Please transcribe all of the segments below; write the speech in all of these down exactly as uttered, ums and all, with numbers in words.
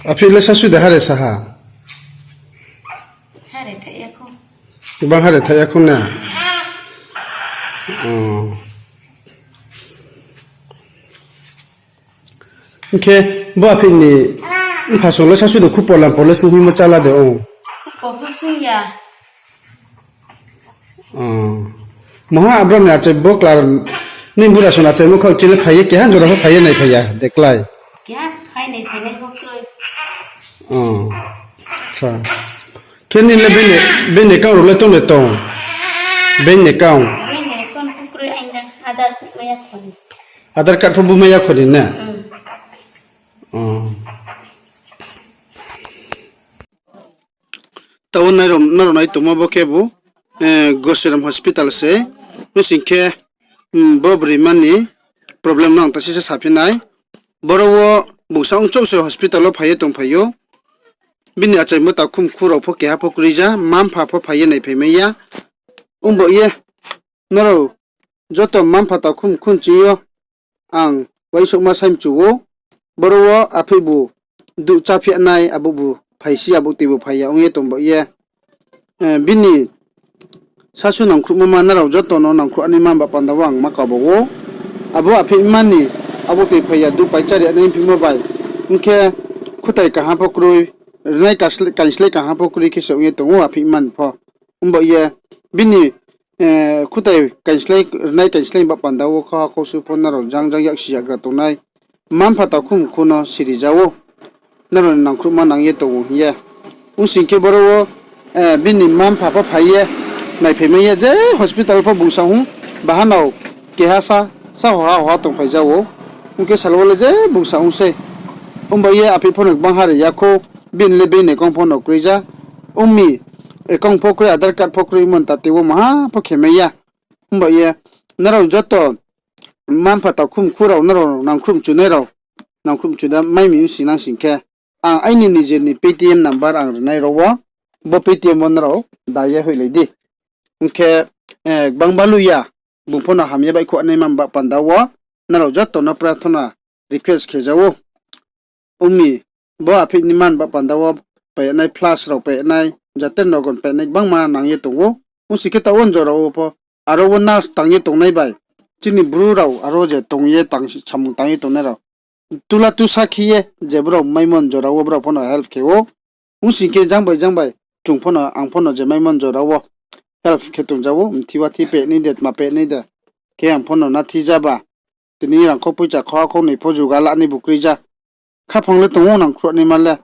Aphi le sasu de hare sa ha? Bang hare thaih ya khou na? Hing khe bo aphi ni mpha song le sasu de khupo lampo le sunghoimo chála de ong? Maha abram ni achai bo klar, nini bura song achaimo khaoh chini phai ye keha jora pho phai ye naiphai ya de klái? Khe nini le bini account rao le tong de tong? Bini account? Aadhaar card pho bumai ya kho ni na? Tao nrao nai tongmo bo khebu Gosiram hospital se. Bsing khe bo broima ni problem no ang ta sisa saphi nai. Boro wo bung sa ongchouh se hospital wo phai ye tongphai ou. Bini achaimo takhu mkhu rao pho keha pho kroija, mma mpha pho phai ye naiphai mai ya. Ongbaoh ye nrao joto mma mpha takhu mkhu nching yo ang uaingsouhma sai mchu ou. Boro wo aphi bu duh cháphi nai, abo bu phai si, abo tui bu phai ya ong ye tongbaoh ye, bini sasu nangkhruhmo ma nrao joto no nangkhruh nai ma ba panda wo ang ma kabo ou. Abo aphi mma ni abo tui phai ya, duh pai chári nai phimo bai. Ong khe khutai kaham pho kroi, rnai kainslai kaham pho kroi khe se ong ye tong ou aphi mma ni pho. Ongbaoh ye bini khutai kainslai, rnai kainslai ba panda wo kha khausu pho nrao jang jang yaksi yakgra tongnai mma mpha takhu mkhu no siri ja ou. Nrao ni nangkhruhma nang ye tong ou hing ye. Ongsing khe boro wo bini mma mpha pho phai ye naiphai mai ya, je hospital pho bung sa ong, bahanao keha sa, sa hoha hoha tongphai ja ou. Ong khe sal wo le je bung sa ong sei. Ongbaoh ye aphi pho no gbang hare ya khou, bini le bini account pho no kroija. Ong mi account pho kroi, Aadhaar card pho kroi, mon ta tei wo maha pho khe mai ya. Ongbaoh ye nrao joto mma mpha takhu mkhu rao nrao nangkhruh mchunai rao, nangkhruh mchu da mai mi ongsi nang sing khe, ang aini nijer ni Paytm number ang rinai rao wo, bo Paytm wo nrao da ye hoihlai di. Ong khe gbang balu ya, bung pho no hamya baihkhouh nai ma ba panda wo nrao joto no prarthana request khe ja ou. Ong mi, bo aphi ni man ba panda wo painai, flush rao painai, jater nogon painai gbangma nang ye tong ou. Ongsing khe taoh wo jora wo pho, aro wo nurse tang ye tongnai bai, chini Bru rao aro je tong ye samung tang ye tongnai rao, tula tusa khe ye je brao maimon jora wo brao pho no help khe ou. Ongsing khe jang bai jang bai chung pho no, ang pho no je maimon jora wo help khe tong ja ou, mthi wathi painai de, tma painai de, khe ang pho no nathi ja ba. Tini rangkhou poicha khoha khou noi pho juga la nai bu kroija. Khaphang le tong ou nangkhruh nai ma le.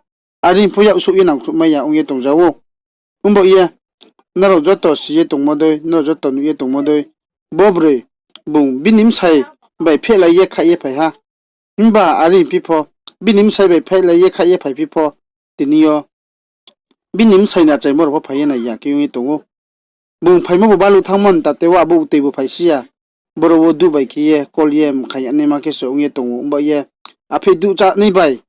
Are pho yaksouh ye nangkhruh mai ya ong ye tong ja ou. Ongbaoh ye nrao joto si ye tongmo dei, nrao joto nuh ye tongmo dei, bo broi bung bini bsai bai phehlai ye khaih ye phai ha. Himba are phi pho, bini bsai bai phehlai ye khaih ye phaiphi pho, tini yo bini bsai ni achaimo rao pho phai ye nai ya khe ong ye tong ou. Bung phaimo bu balu thanngmo ni ta tei wo abo tui bu phai si ya. Boro wo duh bai khe ye kol ye mkhaing ya naima khe se ong ye tong ou. Ongbaoh ye aphi duh chá nai bai,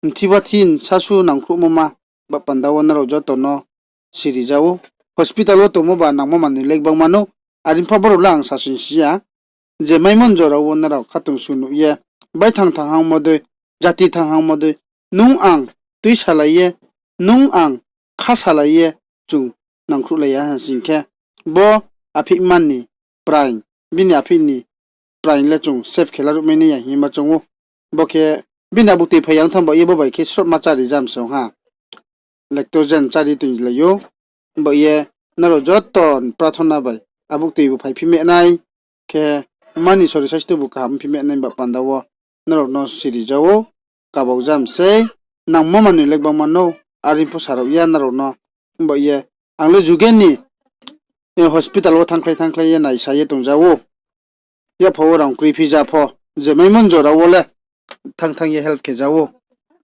mthi wathi sasu nangkhruhmo ma ba panda wo nrao joto no siri ja ou. Hospital wo tongmo ba nangmo manoi le gbangma no, are pho brao le ang sasing si ya. Je maimon jora wo nrao khatungsung nuh ye, baithang thanghangmo dei, jati thanghangmo dei, nung ang tuisalai ye, nung ang khasalai ye chung nangkhruhlai ya ha sing khe, bo aphi man ni praing, bini aphi ni praing le chung save khe laruh mai nai ya hing ye ma choung ou. Bo khe bini abo tui phai ya ong thanng ba ye bo bai khe srotma chári jam se ong ha. Lactogen chári toinglai ou. Bo ye nrao joto ni prarthana bai abo tui bu phaiphi mai nai. Khe mani sori saistu bu kaham phi mai nai ba panda wo nrao no siri ja ou. Kabau jam sei, nangmo manoi le gbangma no, are pho sa rao ya nrao no. Bo ye ang le juge ni hospital wo thanngkhlai thanngkhlai ye naisa ye tong ja ou. Yapha wo rang kroi phi ja pho, je maimon jora wo le thanng thanng ye help khe ja ou.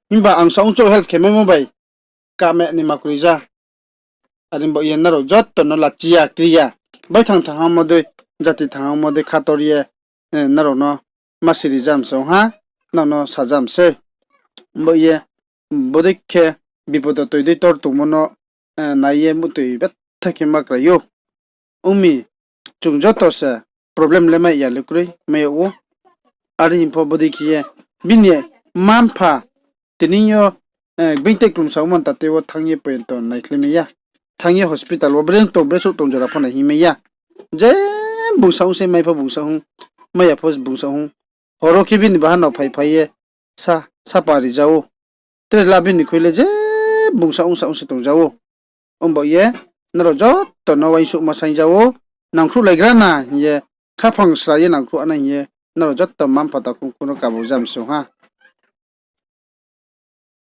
Himba ang saongchouh help khe maimo bai kame ni ma kroi ja. Are bo ye nrao joto no lachi ya, kri ya, baithang thanghangmo dei, jati thanghangmo dei khator ye, nrao no ma siri jam se ong ha, nrao no sa jam se. Bo ye, bodei khe bipodo toi dei tor tongmo no nai ye muhtoi betha khe ma krai ou. Ong mi, chung joto se problem le mai ya le kroi, mai yag ou. Are hing pho bodei khe ye, bini mma-mpha Tini yo, being tei klumsa ongmo ni tate wo thanng ye poyonto naikhlai mai ya. Thanng ye hospital wo breng tong, breng souh tong jora pho nai hing mai ya. Je bung sa ong se, mai pho bung sa ong, mai ya pho bung sa ong. Horo khe bini bahanao phai phai ye sa, sapa ri ja ou. Tre la bini khui le je bung sa ong sa ong se tong ja ou. Ongba ye nrao joto no uaingsouhma saing ja ou, nangkhruhlaigra na hing ye, khaphang sra ye nangkhruh nai hing ye, nrao joto mma-mpha takhu khu no kabo jam se ong ha.